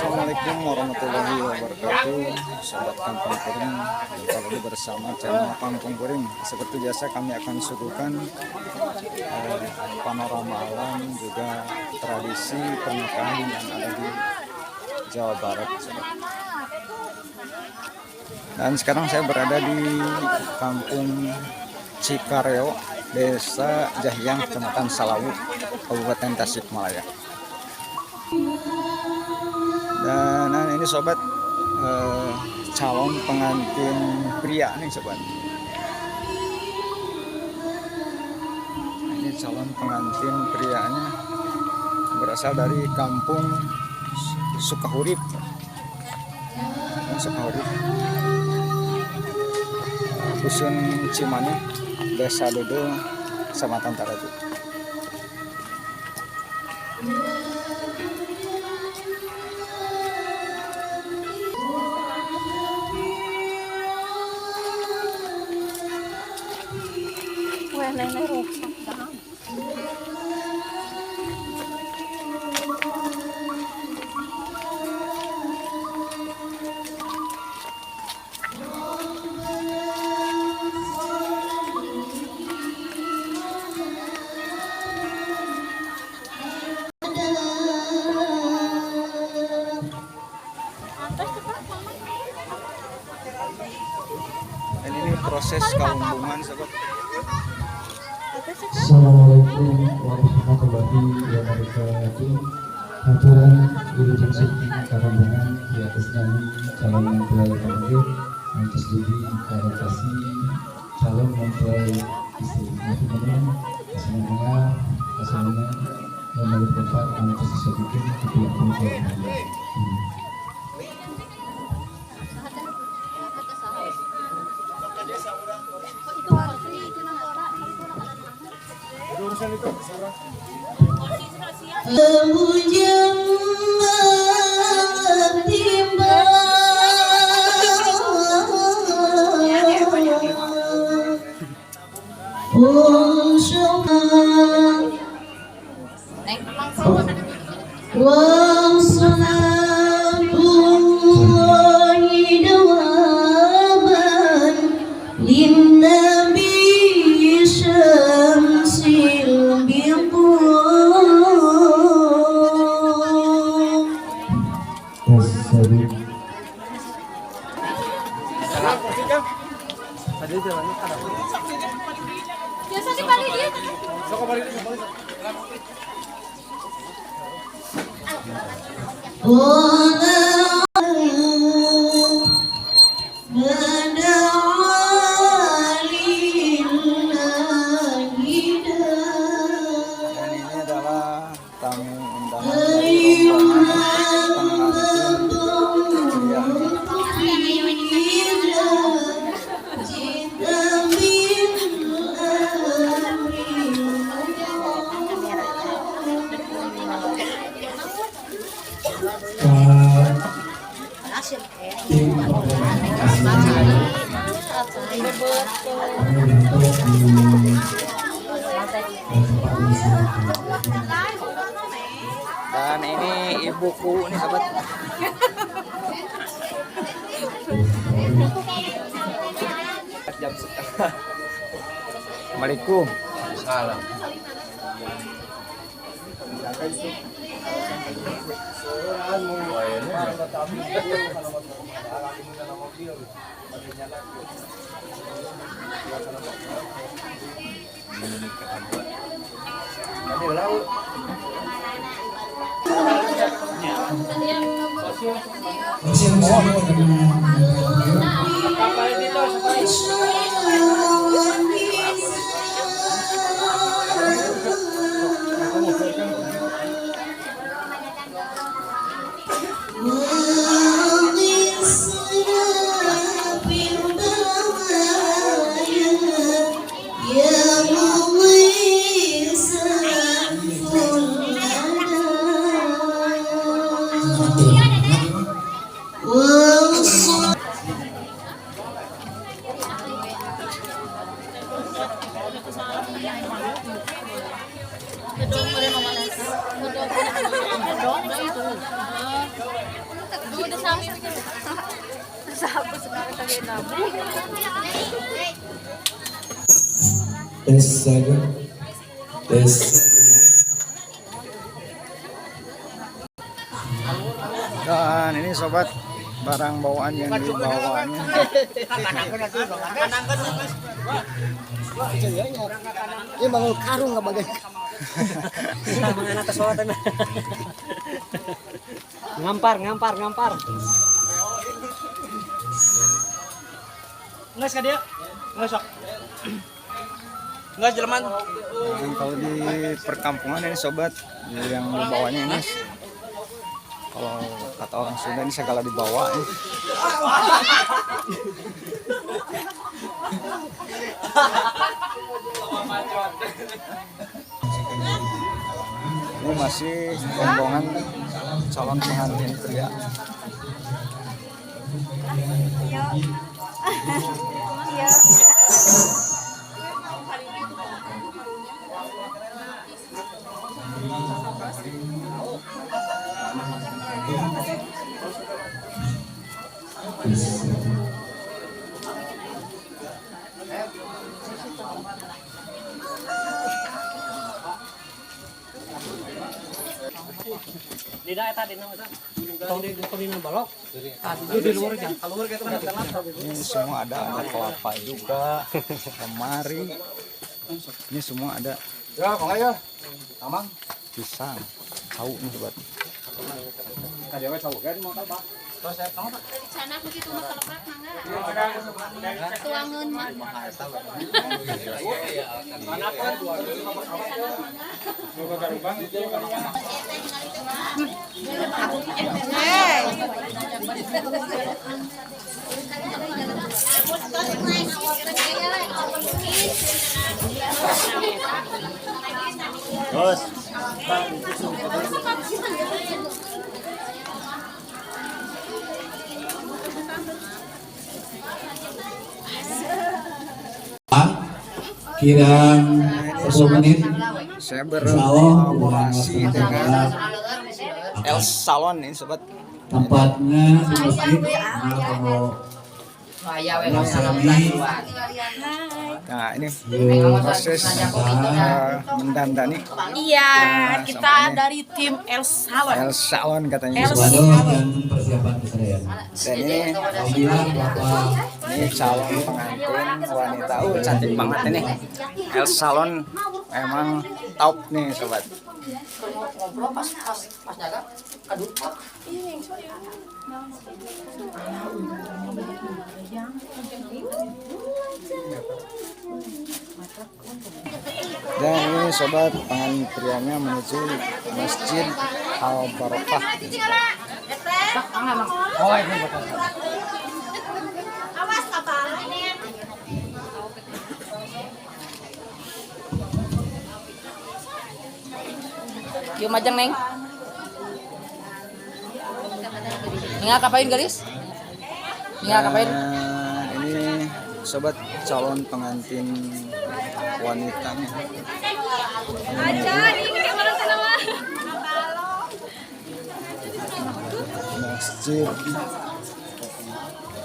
Assalamualaikum warahmatullahi wabarakatuh, Sobat Kampung Kuring. Jumpa lagi bersama channel Kampung Kuring. Seperti biasa kami akan suguhkan panorama alam, juga tradisi pernikahan yang ada di Jawa Barat, Sobat. Dan sekarang saya berada di Kampung Cikareo, Desa Jahiang, Kecamatan Salawu, Kabupaten Tasikmalaya. Dan nah, ini sobat, calon pengantin pria nih, sobat. Ini calon pengantin prianya berasal dari Kampung Sukahurip. Sukahurip. Dusun Cimanuk, Desa Dodo, Kecamatan Taraju. Wah, nenek rusak dah. Atas cepat, Mama. Dan ini proses kalumbungan, sobat. Atas cepat. Assalamualaikum warahmatullahi wabarakatuh. Aturan Wilujeng Sumping karombongan di atas nami calon mempelai panggil antos dugi ka lokasi calon mempelai istri. Nanti kemudian kasenengan kasenengan memilih tempat antos disebutkan di pihak keluarga. وصلاة الله دواما للنبي شمس البقاع. Wassalamualaikum. Biasa di balik dia. ولا ما دعا لله Dan ini adalah tamu undangan dari rombongan pengantin pria. جئت بالأمر. Tim organisasi kami untuk di tempat ini. Dan ini ibuku nih, sobat. Jam setengah. Assalamualaikum. Salam. يا مضي سقف الندى والصلاة. Gedong, gedong, gedong, gedong, itu. Udah sami. Tes saja. Tes. Dan ini sobat, barang bawaan yang dibawanya. Ini bangun karung nggak bagian. Ngampar, ngampar, ngampar. Nggak dia, nggak sok. Nggak jelman. Dan kalau di perkampungan ini sobat, yang dibawanya ini kalau kata orang Sunda ini segala dibawa ini. Ini masih rombongan calon pengantin pria. Iya. Ini semua ada kelapa juga, lemari. Ini semua ada. Ya, kok ya? Tamang. Pisang, tahu nih sobat. Rencana aku gitu mah kalau pak mangga. Tuangeun mah. Terus. Kirang 10 menit. Saya Insya Allah berkolaborasi dengan dengan El Salon ini sobat. Tempatnya di masjid. Nah, kalau Sami Nah, ini proses mendandani. Iya, Nah, kita sama ini. dari tim El Salon. El Salon katanya. El Sobat. dan persiapan kesedayan. Dan ini Apabila Bapak ini calon pengantin wanita. Cantik banget ini. El Salon emang top nih sobat. Dan ini sobat, pengantin prianya menuju Masjid Al Barokah. Awas kapal. Yuk majang neng. Ningal kapain garis? Ningal kapain? Nah, ini sobat calon pengantin wanitanya. Aja, ini kayak mana sana mah. Masjid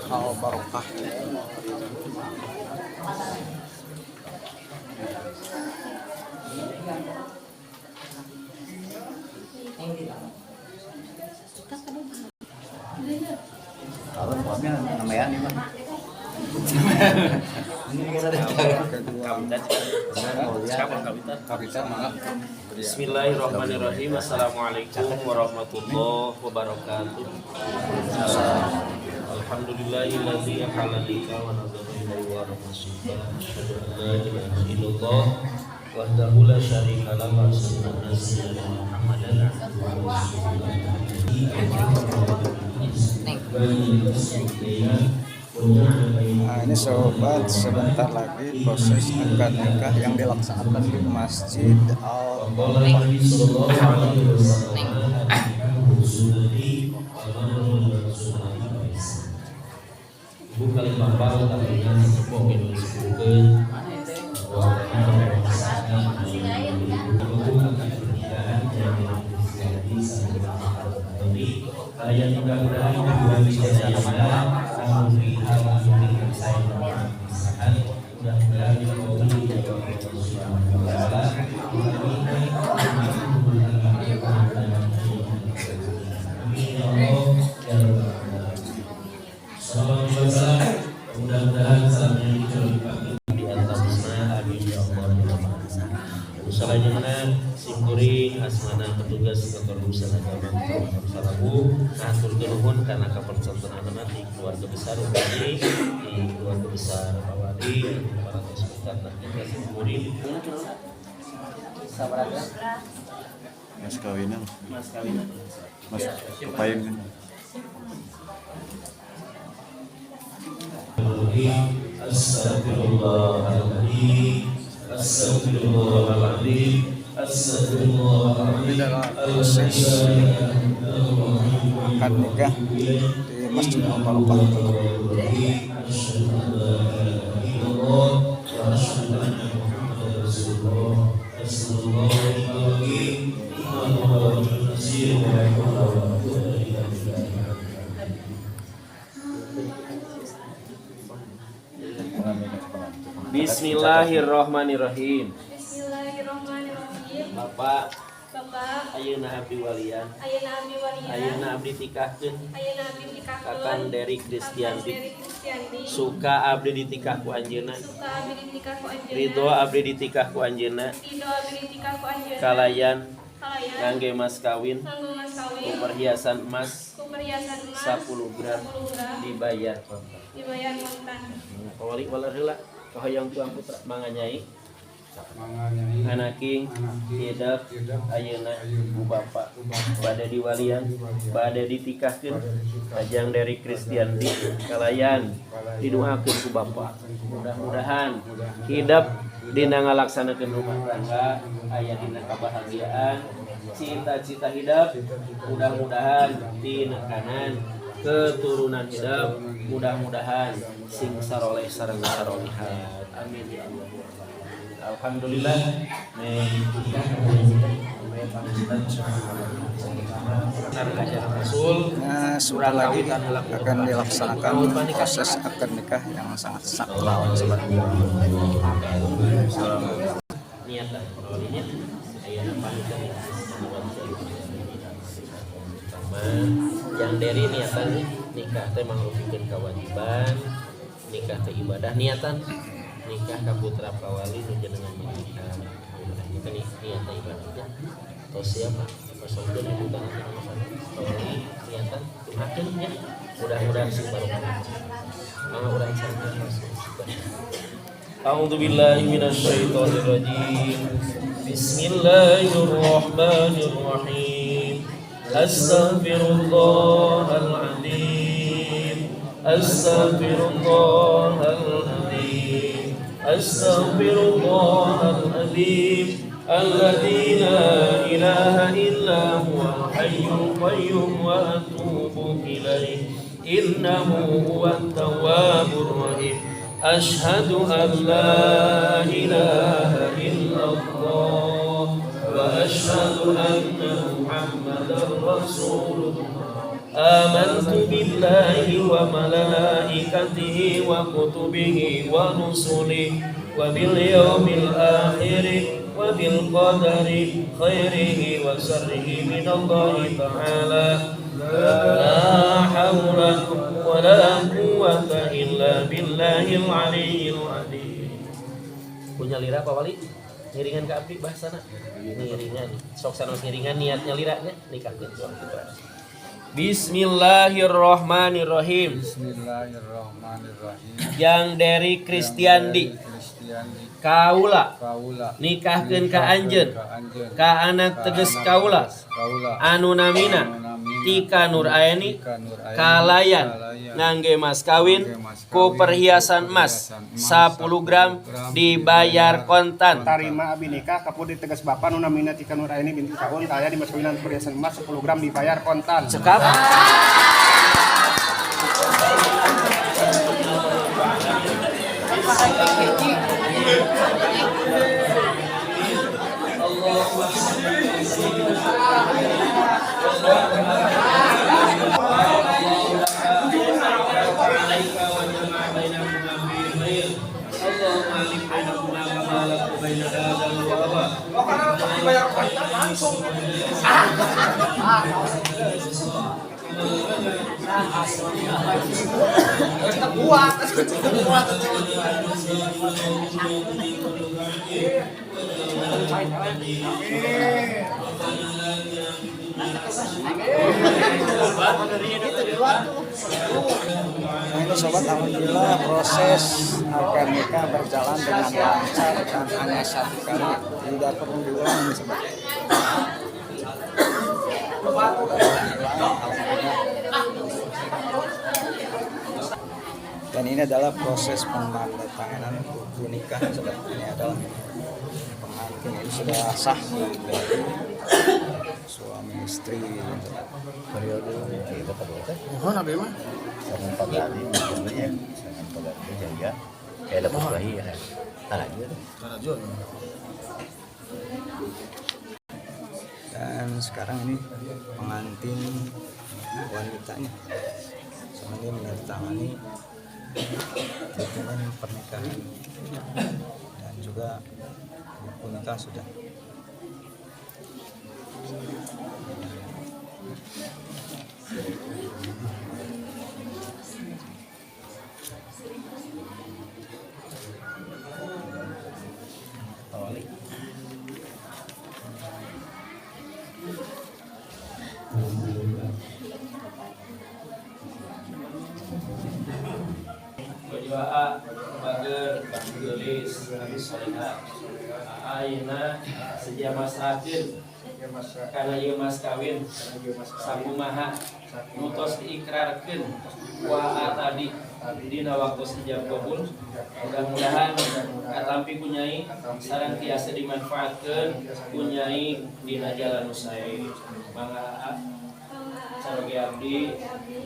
Al Barokah. Bismillahirrahmanirrahim. Assalamualaikum warahmatullahi wabarakatuh. Alhamdulillahilladzi halalika wa nazara ilaihi wa rasulullah. Asyhadu an la ilaha illallah wahdahu la syarika lahu wa asyhadu anna sayyidina Muhammadan abduhu wa rasuluh. Nah, ini sobat, sebentar lagi proses akad nikah yang dilaksanakan di Masjid Al Barokah. Kalian mudah-mudahan hubungan sadayana anu dihalangi saya mudah-mudahan dikabul oleh Allah Subhanahu wa taala. Amin ya Allah ya Rabbal alamin. Sallallahu alaihi wasallam. Mudah-mudahan salamnya dipakai di atasna. Amin ya Allah ya Rabbal alamin. Selanjutnya simkuring asmana petugas kantor urusan agama Kecamatan Salawu ngatur nuhun karena kapercantenanana di keluarga besar Umi, di keluarga besar Pak Wali, para seputar nah simkuring. Mas kawinan. Mas kawinan. Mas kepayung. Astagfirullahaladzim, astagfirullahaladzim, astagfirullahaladzim. Ini adalah proses akad nikah di Masjid Al-Barokah. Bismillahirrahmanirrahim. Bismillahirrahmanirrahim. Bapak, Bapak, ayeuna abdi walian. Ayeuna abdi walian. Ayeuna abdi tikahkeun Ayeuna abdi tikahkeun Kakang Dery Kristiandi. Kakang Dery Kristiandi. Suka abdi ditikah ku anjeunna. Suka abdi ditikah ku anjeunna. Ridho abdi ditikah ku anjeunna. Ridho abdi ditikah ku anjeunna. Kalayan Kalayan ngangge mas kawin nganggo mas kawin ku perhiasan emas ku perhiasan emas 10 gram 10 gram dibayar kontan. Dibayar kontan. Kawali waler heula kahoyong tuang putra mangga nyai. Anaking hidep ayeuna ku bapak bade diwalian bade ditikahkeun Kajang Dery Kristiandi kalayan didoakeun ku bapak mudah-mudahan hidep dina ngalaksanakeun rumah tangga aya dina kabahagiaan cita-cita hidep mudah-mudahan tinekanan keturunan hidep mudah-mudahan sing saroleh sareng sarolihat. Amin ya Allah ya Rabbal alamin. Alhamdulillah nih. Nah, sebentar lagi akan dilaksanakan proses akad nikah yang sangat sakral, sobat. Niat lah awalnya ayah pamitan ya pertama yang dari niatan nikah teh mangrupikeun kewajiban nikah teh ibadah niatan nikah ka putra pawali nu jenengan menikah kita nih niatan ibadahnya atau siapa kosongkeun ibu tangan pawali niatan doakeun nya mudah-mudahan sing barokah mangga urang sareng. A'udzu billahi minasyaitonir rajim. Bismillahirrahmanirrahim. Astaghfirullahal azim. Astaghfirullahal azim. Astaghfirullahal azim. Alladzi la ilaha illa huwal hayyul qayyum wa atubu ilaih. Innahu huwat tawwabur rahim. Ashhadu an la ilaha illallah wa ashhadu anna Muhammadar Rasulullah. Amantu billahi wa malaikatihi wa kutubihi wa rusulihi wa bil yaumil akhir wa bil qadari khairihi wa syarrihi minallahi ta'ala. La hawla wa la quwwata illa billahil aliyyil azim. Punya lira Pak Wali? Ngiringan ke abdi bahasana. Ngiringan. Sok sanos ngiringan niatnya liranya nikahkeun tuang putra. Bismillahirrahmanirrahim. Bismillahirrahmanirrahim. Yang dari Kristiandi kaula nikahkeun ka anjeun ka anak teges kaula anu namina Tika Nur Aini kalayan ngangge mas kawin ku perhiasan emas 10 gram dibayar kontan. Tarima abi nikah ka putri tegas bapak nu namina Tika Nur Aini binti Kaun kaya di mas kawinan perhiasan emas 10 gram dibayar kontan. Cekap. Nah, ini sobat, alhamdulillah proses akad nikah berjalan dengan lancar dan hanya satu kali, tidak perlu diulang nih sobat. Alhamdulillah. Dan ini adalah proses penandatanganan buku nikah sobat. Ini adalah pengantin ini sudah sah menjadi suami istri sobat. Periode itu apa teh? Mohon abi mah. Sareng pagari ya, sareng pagari jaya. Eh dapat bayi ya. Taraju tuh. Taraju. Dan sekarang ini pengantin wanitanya sama dia menandatangani dokumen pernikahan dan juga buku nikah sudah. Baju bager geulis soleha ayeuna seja masrahkeun kana ieu mas kawin sakumaha nu tos diikrarkeun ku aa tadi dina waktu ijab kabul, mudah-mudahan katampi ku Nyai sareng tiasa dimanfaatkeun ku Nyai dina jalan nu sae. Mangga aa. Saroge abdi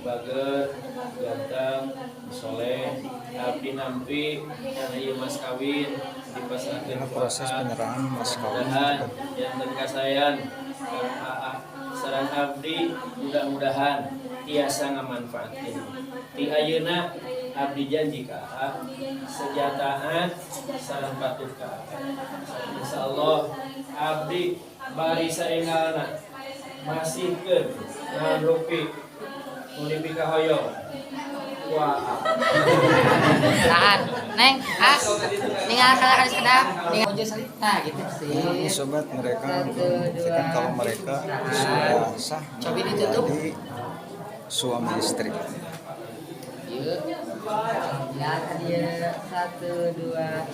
bager ganteng soleh, abdi nampi kana ieu mas kawin dipasrahkeun Ini ku proses aa. penyerahan mas kawin. Mudah-mudahan janten kasaean kang aa sareng abdi, mudah-mudahan tiasa ngamanfaatkeun. Ti ayeuna abdi janji ka aa seja taat sareng patuh ka aa. Insyaallah abdi bari saenggalna masihkeun naon rupi nu dipikahoyong ku aa. Tahan. Neng, ah. Ningal kana kana sedap. Ningal. Nah, gitu sih. Ini sobat, mereka membuktikan kalau mereka sudah sah Cobi ditutup. menjadi suami istri. Yuk. Ya, tadi ya. Satu, dua.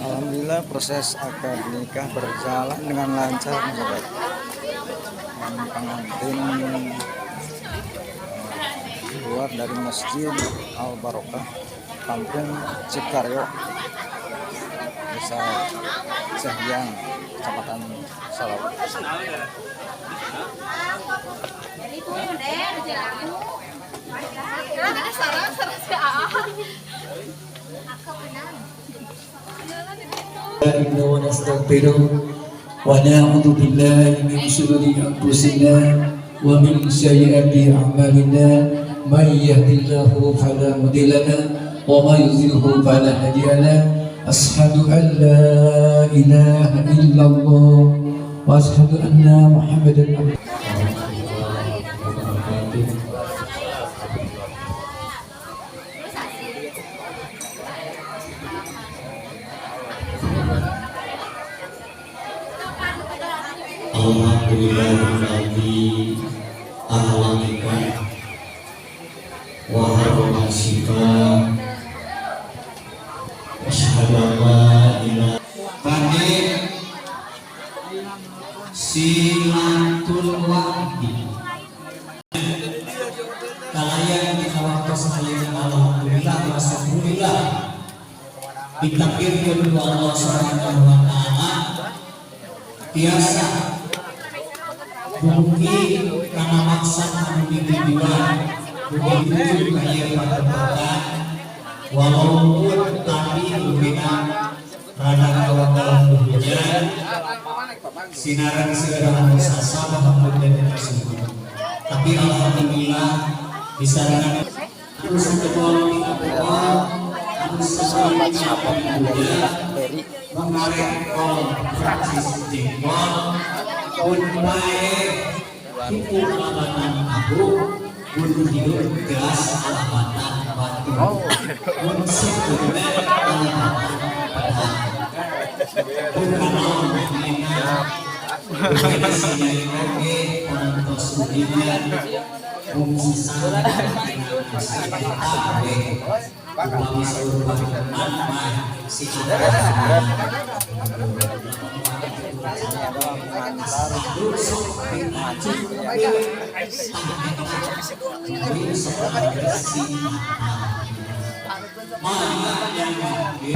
Alhamdulillah proses akad nikah berjalan dengan lancar sobat. Dan pengantin keluar dari Masjid Al Barokah, Kampung Cikaryo, Desa Sehiang, Kecamatan Salawu. Itu deh, jalan. Sarang sarang si Aa. Aku menang. ونستغفره ونعوذ بالله من شرور أنفسنا ومن سيئات أعمالنا، من يهد الله فلا مضل له ومن يضلله فلا هادي له. أشهد أن لا إله إلا الله وأشهد أن محمدا عبده. Wabarakatuh. Alhamdulillahilladzi ahlaka wa harrama syifa, asyhadu an la ilaha. Bade silatul wahdi kalayan dina waktos ayeuna, alhamdulillah wa syukurillah ditakdirkeun ku Allah Subhanahu wa taala tiasa dumugi kana maksad anu ditujuan, dugi dituju ka ieu patempatan, walaupun tadi dugina rada kawanggalan hujan sinareng segala anu sasa maupun tersebut, tapi alhamdulillah disarankan anu sakebol Allah anu Sahabat sakebol sahabat dari Berry. Mengareng Francis Jengkol pun wae tuku alabatan abu pun hidup gelas alabatan batu pun sempurna alabatan pedang pun kanaon enak sinyai oge parantos uningan mung sisana tina upami saur pangeman mah si Ini adalah mengantar pengantin pria.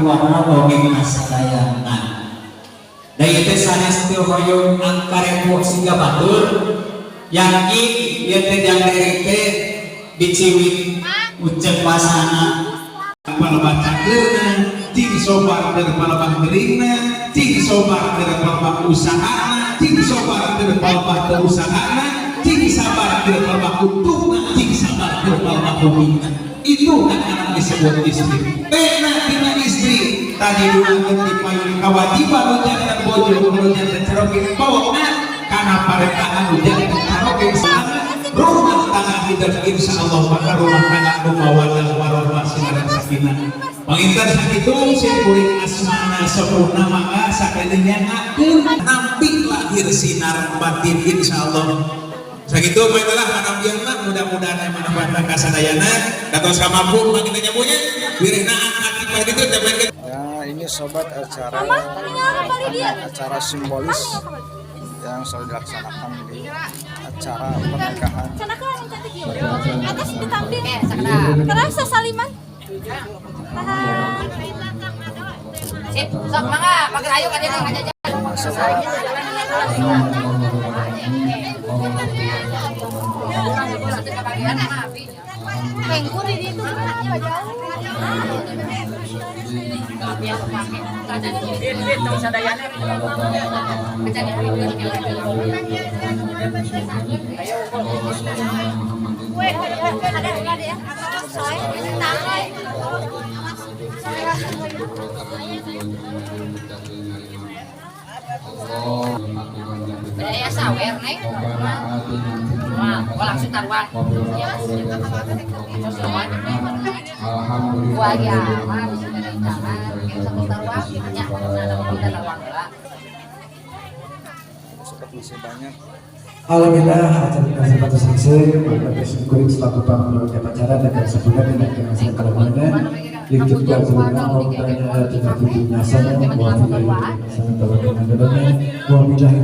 Warna dongeng sadayana. Da ieu teh sanes teu hoyong angkarepo siga batur, yakin ieu teh jang diri teh diciwit ucek pasana Palebah cageurna, cing sobar keur palebah geuringna, cing sobar keur palebah usahana, cing sobar keur palebah teu usahana, cing sabar keur palebah utuhna, cing sabar keur palebah bumina. Itu kan anak disebut istri. Pena tina istri tadi dulu di payun kewajiban nu janten bojo nu janten caroge pokokna kana parentahan nu janten caroge rumah tangga hidup insya Allah maka rumah tangga nu mawaddah warahmah sinareng sakinah. Panginten sakitu sim kuring asmana sepuhna mangga sakalian ngakeun nampi lahir sinar batin insya Allah. Sakitu baiklah panampian mah mudah-mudahan aya manfaatna ka sadayana datos kamampu mah kita nyampunya wirehna angkat kipas gitu teh. Ya, ini sobat acara acara simbolis yang selalu dilaksanakan di acara pernikahan. Atas ditampil. Terasa saliman. Sip, sok mangga, pakai ayo ka dieu ngajajan. Sobat, Pengkur di itu kenapa jauh? Ada ada ya. Soalnya Bedaya sawer neng. Wah, kok langsung taruhan. Gua ya, mah bisa dari tangan, kayak satu taruhan, nya, nah, kita taruhan heula. Sobat masih banyak. Alhamdulillah acara kasih batas selesai, maka kuring selaku pamur pacaran dan sebulan dan dengan segala yang juga sebelumnya tanya tidak tujuh nasana wabillahi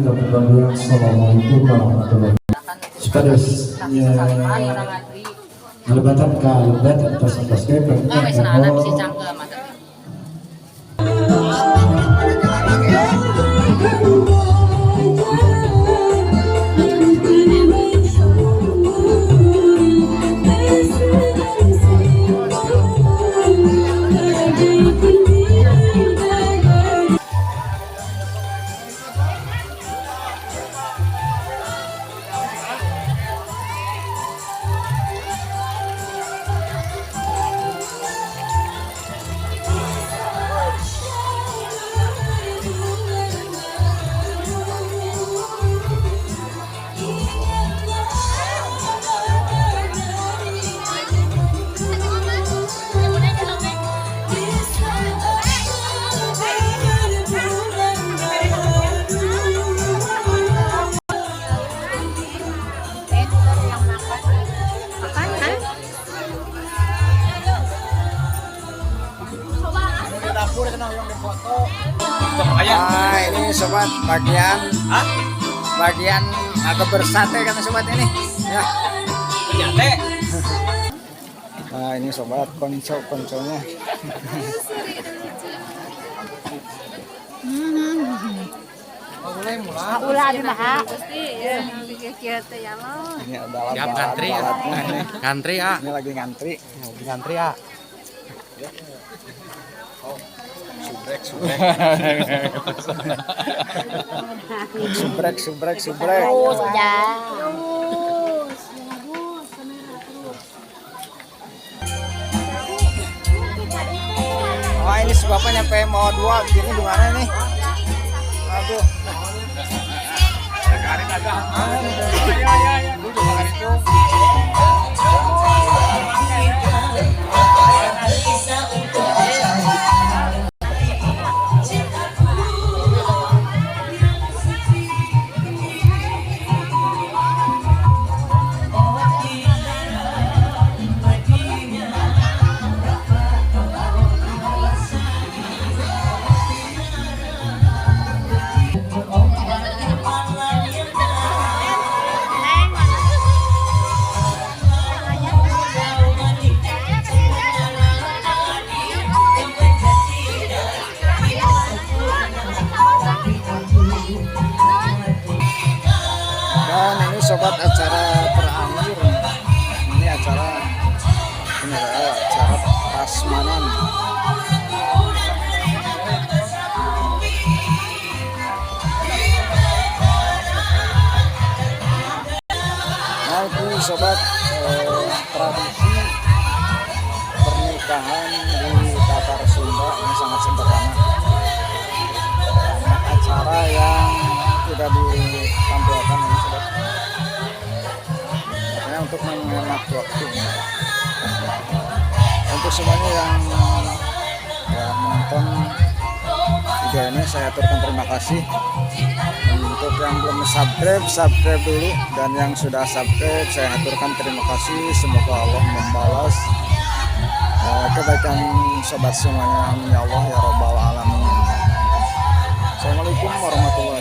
taufiq wal hidayah. Assalamualaikum warahmatullahi wabarakatuh. Supados ya lebatan ka lebat atas atas ke Enggak, wes anak bisa cangkem mata. Ah, ini sobat bagian bagian atau bersate kan sobat ini ya. Nah, ini sobat konco-konconya. Ulah di mah. Ini adalah Siap ngantri ya. balat-balatnya ini. Ngantri ya. Ini lagi ngantri. Lagi ngantri ya. Subrek, subrek. Subrek, subrek, subrek. Terus aja. Terus. Wah, ini Bapak nyampe mau dua gini gimana nih? Aduh. Dan ini sobat, acara terakhir. Ini acara, ini adalah acara prasmanan. Nah, itu sobat, tradisi pernikahan di Tatar Sunda ini sangat sederhana. Banyak acara yang tidak ditampilkan ini, sobat. Katanya untuk menghemat waktu. Untuk semuanya yang ya, menonton video ini, saya aturkan terima kasih. Untuk yang belum subscribe, subscribe dulu, dan yang sudah subscribe saya aturkan terima kasih. Semoga Allah membalas kebaikan sobat semuanya. Amin ya Allah ya Rabbal Alamin. Assalamualaikum warahmatullahi.